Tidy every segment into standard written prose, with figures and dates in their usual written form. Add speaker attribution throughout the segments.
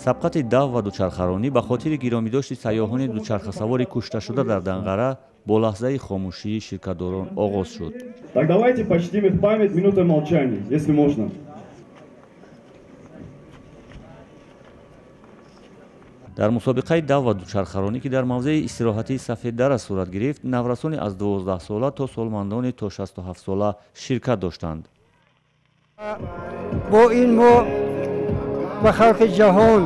Speaker 1: Сабқати дав ва дучархаронӣ ба хотири гиромидошти сайёҳони дучархасавори кушташуда дар Данғара бо лаҳзаи хомӯшии ширкатдорон оғоз шуд.
Speaker 2: Так давайте почтим их память минутой молчания, если можно.
Speaker 1: Дар мусобиқаи дав ва дучархаронӣ, ки дар мавзеи истироҳатии Сафеддара сурат гирифт, наврасони аз 12сола то солмандони то 67сола ширкат доштанд.
Speaker 3: Бо ин мо ба халқи ҷаҳон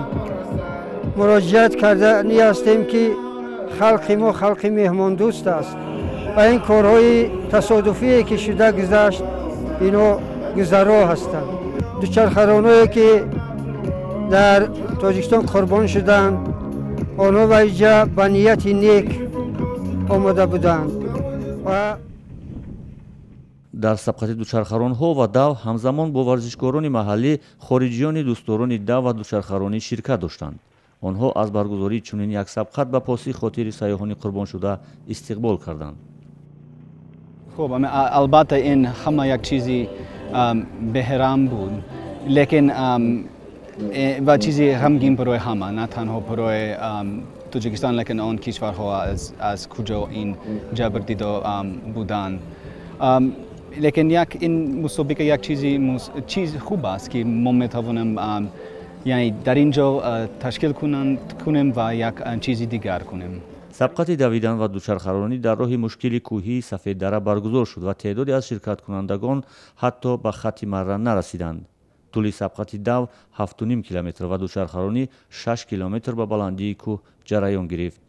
Speaker 3: муроҷиат кардани ҳастем, ки халқи мо халқи меҳмондӯст аст ва ин корҳои тасодуфие, ки шуда гузашт, ино гузаро ҳастанд. Дучархароное, ки дар Тоҷикистон қурбон шуданд, онҳо ба инҷа ба нияти нек омода буданд ва
Speaker 1: Дар сабқати дучархаронҳо ва дав ҳамзамон бо варзишкорони маҳаллӣ хориҷиёни дӯстдорони дав ва дучархаронӣ ширкат доштанд. Онҳо аз баргузории чунин як сабқат ба поси хотири сайёҳони қурбоншуда истиқбол карданд.
Speaker 4: Хуб, албатта, ин ҳама як чизи беҳрам буд, лекин ва чизи ғамгин барои ҳама, на танҳо барои Тоҷикистон, лекин он кишварҳо, аз куҷо ин ҷабрдида буданд. Лекин як ин мусобиқа як чиз хуб аст, ки мо метавонем, яъне, дар ин ҷо ташкил кунем ва як чизи дигар кунем.
Speaker 1: Сабқати давидан ва дучархаронӣ дар роҳи мушкили кӯҳии Сафеддара баргузор шуд ва теъдоде аз ширкаткунандагон ҳатто ба хатти марра нарасиданд. Тӯли сабқати дав 7,5 километр ва дучархаронӣ 6 километр ба баландии кӯҳ ҷараён гирифт.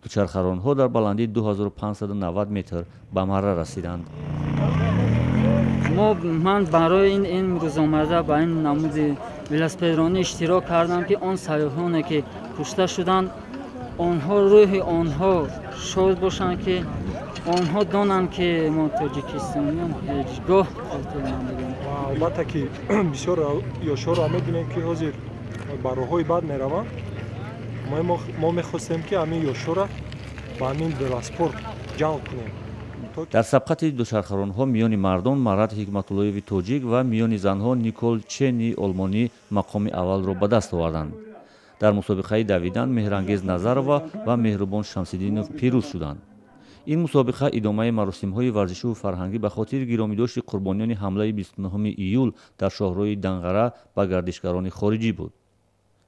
Speaker 1: Дучархаронҳо дар баландии 2590 метр ба марра расиданд.
Speaker 5: Ман барои ин имрӯз омада ба ин намуди велосипедронӣ иштирок кардам, ки он сайёҳоне, ки кушта шуданд, онҳо рӯҳи онҳо шод бошанд, ки онҳо донанд, ки мо тоҷикистониён ҳеҷ гоҳ қотил набудем.
Speaker 6: Албатта, ки бисёр ёшҳоро мебинем, ки ҳозир ба роҳҳои бад мераванд. Мо мехостем, ки ҳамин ёшҳоро ба ҳамин велоспорт ҷалб кунем.
Speaker 1: Дар сабқати дучархаронҳо миёни мардон Марат Ҳикматуллоеви тоҷик ва миёни занҳо Никол Чени олмонӣ мақоми аввалро ба даст оварданд. Дар мусобиқаи давидан Меҳрангез Назарова ва Меҳрубон Шамсиддинов пирӯз шуданд. Ин мусобиқа идомаи маросимҳои варзишиву фарҳангӣ ба хотири гиромидошти қурбониёни ҳамлаи 29 июл дар шоҳроҳи Данғара ба гардишгарони хориҷӣ буд.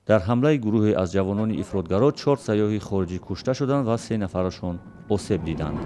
Speaker 1: Дар ҳамлаи гурӯҳе аз ҷавонони ифротгаро чор сайёҳи хориҷӣ кушта шуданд ва се нафарашон осеб диданд.